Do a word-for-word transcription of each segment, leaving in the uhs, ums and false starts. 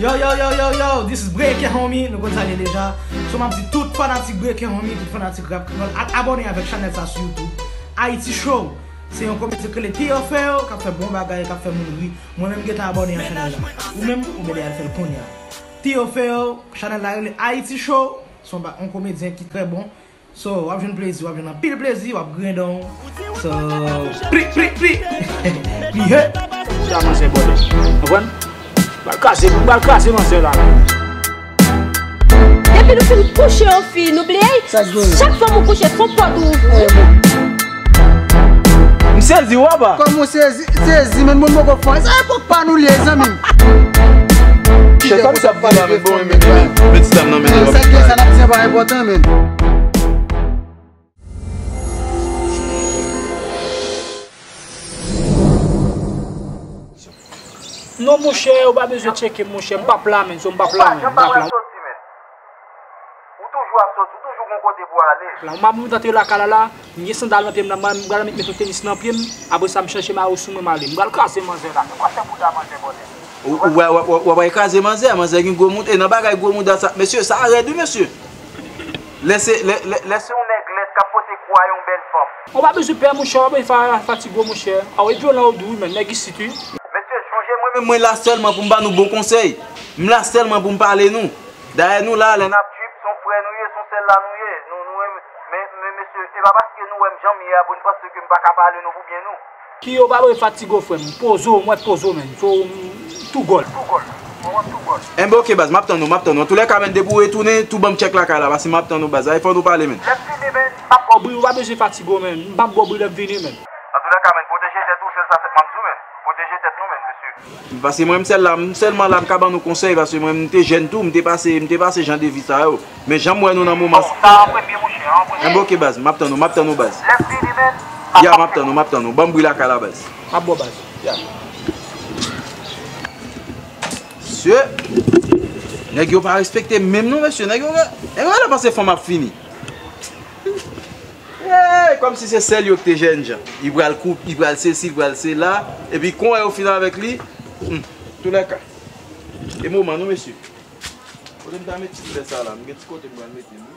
Yo, yo, yo, yo, yo, this is Breaking Homie, nou konn sa l ye deja. So, m ap di tout fanatik Breaking Homie, tout fanatik rap kreyòl, al abòne avèk chanèl sa sou YouTube. Haiti Show, se yon komedyen k rele Theophile, k ap fè bon bagay, k ap fè moun ri. Mwen menm, m gentan abòne a chanèl la. Ou menm, ou mèt al fè l kounye a. Theophile, chanèl la rele Haiti Show, se yon ba-, yon komedyen ki trè bon. So, w ap jwenn plezi, w ap jwenn anpil plezi, w ap griyen dan w. So, pri, pri, pri. Li hit. Sa manzè bòdè. Konprann? M pral kraze, m pral kraze manzè la. Depi nou fin kouche yon fi, nou bliye. Sa gen. Chak fwa nou kouche, se yon pòt ou ouvri. M sezi, w apa? Kòm ou sezi, sezi, men moun poko fè. Sa epòk pa nou li ye, zanmi m. Chèf ap sa ap pale de fanm, men, men, men ti dam nan, men, sa gen, sa n ap di an pa enpòtan, men. Non, monchè, ou pa bezwen tcheke m, monchè. M p ap la, men. So, m p ap la, men. M p ap la. Ou toujou ap soti, ou toujou gon kote pou ale. La, m ap moute antre lakay la, la. M gen sandal nan pye m la, m pral met, met yon tenis nan pye m. Apre sa, m chèche mayo sou mwen, m ale. M pral kraze manzè la. Ou wè, w ap kraze manzè, manzè gen gwo mouda. E nan bagay gwo mouda sa, mesye, sa rèd, wi, mesye. Lè se, lè, lè, lè se yon nèg lèd k ap pote kwa yon bèl fanm. Ou pa bezwen pè, monchè, ou pa bezwen fa-, fatige w, monchè. A, w vyolan, ou di, wi, men nèg isit, wi. Mesye, chonje mwen menm, mwen la sèlman pou m ba nou bon konsèy. M la sèlman pou m pale nou. Dayè nou la, lè n ap trip, se yon frè nou ye, se yon sèl la nou ye. Nou, nou renmen, men, men mesye, e pa paske nou wè m jan m ye a pou n panse ke m pa ka pale nou pou byen nou. Ki yo pa bezwen fatige w, frè m. Poze w, mwen poze w, men. So, m tou gòl. Tou gòl. Mwen tou gòl. Enben, oke, baz, m ap tann ou, m ap tann ou. Antoulèka, men, depi w retounen, tou ban m tchèk lakay la, paske m ap tann ou, baz. Ay, fò nou pale, men. Lè m vini, men, m ap ba w bri, ou pa bezwen fatige w, men. M p ap ba w bri lè m vini, men. Antoulèka, men, pwoteje tèt ou, sèl sa sèlman m di w, men. Pwoteje tèt nou, men, mesye. Paske mwen, m sèl la, m sèlman la, m ka ban nou konsèy, paske mwen, m te jèn tou, m te pase, m te pase jan de vi sa yo. Men jan m wè nou nan moman. Bon, sa an premye, monchè, an premye. Enben, oke, baz, m ap tann ou, m ap tann ou, baz. Lè m vini, men, m ap... Ya, m ap tann ou, m ap tann ou. Ban m bri lakay la, baz. M ap ba w, baz. Ya. Mesye, nèg yo pa respekte m menm non, mesye. Nèg yo, nèg yo la panse fanm ap fini. Hey, kòmsi se sèl yo ki te jènjan. Li pral koup, li pral sesi, li pral sela. Epi kon yo fin avèk li, hmm, toulèka. E moman nou, mesye. Kote m ta met ti flè sa la? M gen ti kote m pral mete l, wi.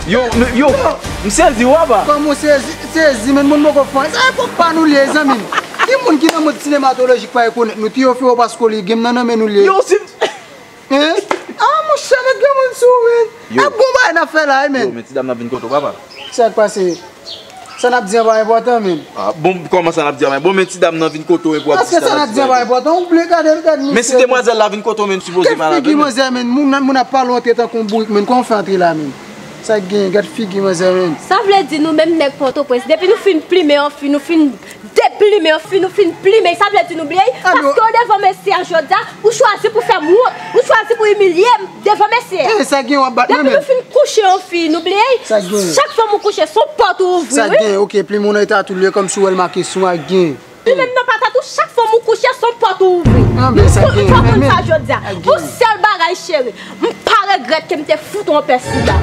Yo, m, yo, m sezi, w apa? Kòm ou sezi, sezi, men moun poko fè anyen. Sa epòk pa nou li ye, zanmi m. Ki moun ki nan mond sinematolojik pa rekonèt nou? Theophile Pascoli, game nan nan men nou li ye. Yo, si... Hein? Ah, monchè, met granmoun sou ou, men. Yo. E bon bagay n ap fè la, wi, men. Yo, men ti dam nan vin kote w, papa. Sa k pase? Sa n ap di an pa enpòtan, men. Ah, bon, kòman sa n ap di an pa enpòtan? Bon, men ti dam nan vin kote w, men pou w ap di sa n ap di an pa enpòtan. Ou bliye gade l, gade misye. Men si demwazèl la vin kote w, men sipoze pale avè l, men. Kèt figi manzè, men. Moun, moun ap pale w antre tankou yon bourik, men. Kòman w fè antre la, men? Sa k gen, gad figi manzè, men. Sa vle di nou menm nèg Pòtoprens, depi nou fin plimen yon fi, nou fin deplimen yon fi, nou fin plimen, sa vle di nou bliye l? Paske w devan mesye a jodi a, ou chwazi pou fè m wont, ou chwazi pou imilye m devan mesye a. Eh, sa gen w ap bat mwen menm. Depi nou fin kouche yon fi, nou bliye l? Sa gen? Chak fanm ou kouche, se yon pòt ou ouvri, wi. Sa gen? Ok, plimen w nan eta tou l ye, kòmsi w wè l make sou a gen. Plimen m nan patat ou, chak fanm ou kouche, se yon pòt ou ouvri. Anben, sa gen? Ou konprann sa jodi a? Yon sèl bagay, cheri. M pa regrèt ke m te fout ou yon pè sida.